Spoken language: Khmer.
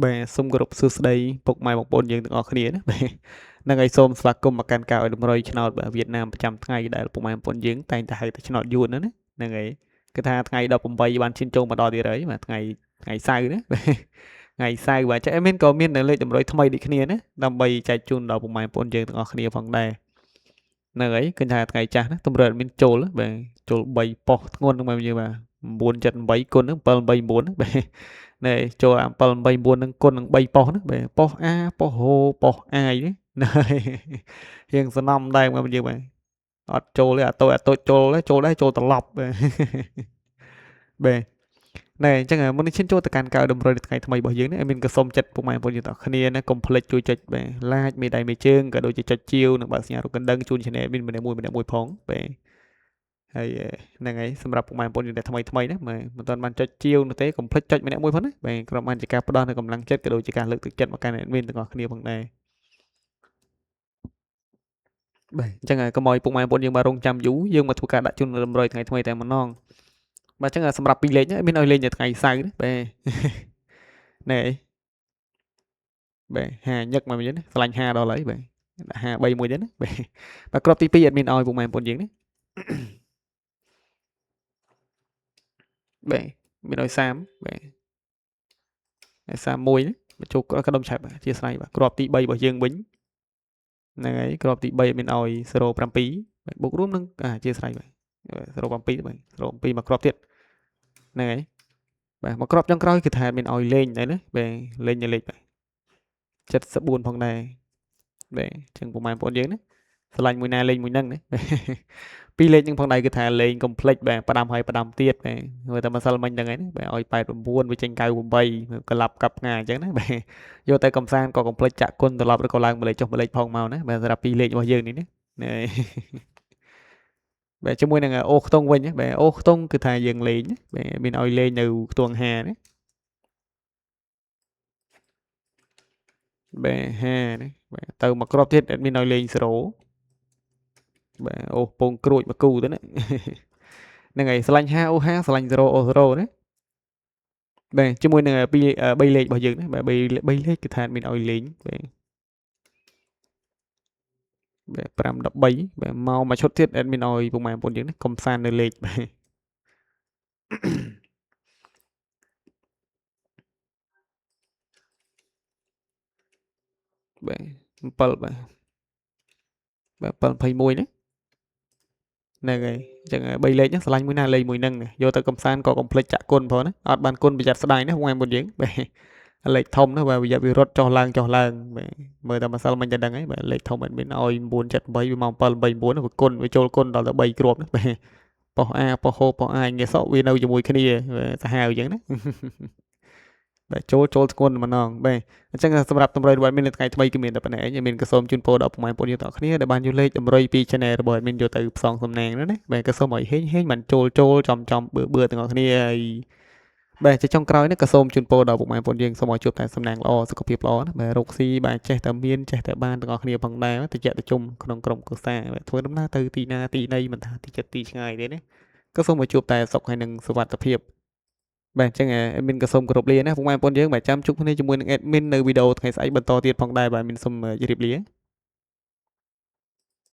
បាទសូមគោរពសួស្តីពុកម៉ែបងប្អូនយើងទាំងអស់គ្នាណាបាទហ្នឹងហើយសូមស្វាគមន៍មកកាន់ការឲ្យតម្រុយឆ្នោតបាទវៀតណាមប្រចាំថ្ងៃដែលពុកម៉ែបងប្អូនយើងតែងតែហៅថាឆ្នោតយួនណាហ្នឹងហើយគឺថាថ្ងៃ18បានឈានចូលមកដល់ទៀតហើយបាទថ្ងៃសៅរ៍ណាបាទថ្ងៃសៅរ៍បាទចាអេមានក៏មាននៅលេខតម្រុយថ្មីដូចគ្នាណាដើម្បីចែកជូនដល់ពុកម៉ែបងប្អូនយើងទាំងអស់គ្នាផងដែរហ្នឹងហើយឃើញថាថ្ងៃចាស់ណាតម្រុយអត់មានចូលបាទចូល3ប៉ុស្តិ៍ធ្ងន់ហ្នឹងបាទយើងបាទ978គុណហ្នឹង789បាទនេះចូលអា7 8 9នឹងគុណនឹង3ប៉ុស្តិ៍ណាបាទប៉ុស្តិ៍ A ប៉ុស្តិ៍ហូប៉ុស្តិ៍ I នេះណារៀងសំណំដែរមកយើងបាទអត់ចូលទេអាតូចអាតូចចូលចូលដែរចូលត្រឡប់បាទបាទណែអញ្ចឹងមុននេះឈានចូលទៅកាន់កៅតម្រុយនៅថ្ងៃថ្មីរបស់យើងនេះមានក៏សូមចិត្តពុកម៉ែបងប្អូនយើងទាំងអស់គ្នាណាកុំភ្លេចជួយចុចបាទ like មេដៃមេជើងក៏ដូចជាចុចជាវនិងបើកសញ្ញារូបកណ្ដឹងជូន channel មានម្នាក់មួយផងបាទហើយហ្នឹងហើយសម្រាប់ពុកម៉ែបងប្អូនយើងដែលថ្មីថ្មីណាបាទមិនទាន់បានចុចជាវនោះទេកុំភ្លេចចុចម្នាក់មួយផងណាបាទក្រុមបានជាការផ្ដល់នូវកម្លាំងចិត្តក៏ដូចជាការលើកទឹកចិត្តមកកាន់ admin ទាំងអស់គ្នាផងដែរបាទអញ្ចឹងកុំឲ្យពុកម៉ែបងប្អូនយើងបានរងចាំយូរយើងមកធ្វើការដាក់ជូនតម្រុយថ្ងៃថ្មីតែម្ដងបាទអញ្ចឹងសម្រាប់ពីរលេខមានឲ្យលេងនៅថ្ងៃសៅរ៍ណាបាទណែបាទហាញឹកមកវិញណាស្រឡាញ់5ដល់ហើយបាទដាក់5 3មួយទៀតណាបាទបាទគ្រាប់ទី2អត់មានឲ្យពុកម៉ែបងប្អូនយើងណាបាទមានឲ្យ30បាទ31ណាបញ្ចូលក្តុំឆាប់អធិស្ឋានបាទគ្រាប់ទី3របស់យើងវិញហ្នឹងហើយគ្រាប់ទី3មានឲ្យ07បាទបូករួមនឹងអធិស្ឋានបាទ07បាទ07មកគ្រាប់ទៀតហ្នឹងហើយបាទមកគ្រាប់ចុងក្រោយគឺថាមានឲ្យលេងដែរណាបាទលេងនៅលេខបាទ74ផងដែរបាទអញ្ចឹងពុកម៉ែបងប្អូនយើងណាស្រឡាញ់មួយណាលេងមួយហ្នឹងណាពីរលេខហ្នឹងផងដែរគឺថាលេងកុំភ្លេចបាទផ្ដាំហើយផ្ដាំទៀតបាទមើលតែម្សិលមិញហ្នឹងហើយណាបាទឲ្យ89វាចេញ98កលាប់កាប់ផ្ងាអញ្ចឹងណាបាទយកតែកំសាន្តក៏កុំភ្លេចចាក់គុណត្រឡប់ឬក៏ឡើងម្លេចចុះម្លេចផងមកណាបាទសម្រាប់ពីរលេខរបស់យើងនេះណាបាទជាមួយនឹងអូខ្ទង់វិញបាទអូខ្ទង់គឺថាយើងលេងបាទមានឲ្យលេងនៅខ្ទង់5ណាបាទ5ណាបាទទៅមកគ្រាប់ទៀតមានឲ្យលេង0បាទអូពងក្រួចមកគូទៅណាហ្នឹងហើយស្រឡាញ់5អូ5ស្រឡាញ់0អូ0ណាបាទជាមួយនឹង2 3លេខរបស់យើងណាបាទ3លេខគឺថាមានឲ្យលេងបាទបាទ5 13បាទមកមួយឈុតទៀត admin ឲ្យពុកម៉ែបងប្អូនយើងណាកំសាន្តនៅលេខបាទបាទ7បាទបាទ7 21ណាហ្នឹងហើយអញ្ចឹង3លេខហ្នឹងស្រឡាញ់មួយណាលេខមួយហ្នឹងយកទៅកំសាន្តក៏កុំភ្លេចចាក់គុណផងណាអត់បានគុណប្រយ័ត្នស្ដាយណាពុកម៉ែបងប្អូនយើងបាទលេខធំណាបាទប្រយ័ត្នវារត់ចុះឡើងចុះឡើងបាទមើលតែម្សិលមិញតែដឹងហើយបាទលេខធំ admin ឲ្យ978វាមក789វាគុណវាចូលគុណដល់ទៅ3គ្រាប់ណាបាទប៉ុស្ A ប៉ុស្ហូប៉ុស្ A ងាសក់វានៅជាមួយគ្នាសាហាវអញ្ចឹងណាបាទចូលចូលធ្ងន់ម្ដងបាទអញ្ចឹងសម្រាប់តម្រុយរបស់ admin នៅថ្ងៃថ្មីគឺមានតែប៉ុណ្ណេះឯងមានក៏សូមជូនពរដល់ពុកម៉ែបងប្អូនយើងទាំងអស់គ្នាដែលបានយកលេខតម្រុយពី channel របស់ admin យកទៅផ្សងសំណាងណាបាទក៏សូមឲ្យហេងហេងបានចូលចូលចំចំបឿបឿទាំងអស់គ្នាហើយបាទជាចុងក្រោយនេះក៏សូមជូនពរដល់ពុកម៉ែបងប្អូនយើងសូមឲ្យជួបតែសំណាងល្អសុខភាពល្អណាបាទរកស៊ីបាទចេះតែមានចេះតែបានទាំងអស់គ្នាផងដែរតិចតិជុំក្នុងក្រុមគ្រួសារបាទធ្វើដំណើរទៅទីណាទីណីមិនថាទីចិត្តទីឆ្ងាយទេណាក៏សូមឲ្យជួបតែសុខហើយនិងសុវត្ថិភាពបាទអញ្ចឹង admin ក៏សូមគោរពលាណាពុកម៉ែបងប្អូនយើងបាទចាំជួបគ្នាជាមួយនឹង admin នៅវីដេអូថ្ងៃស្អែកបន្តទៀតផងដែរបាទ admin សូមជម្រាបលា។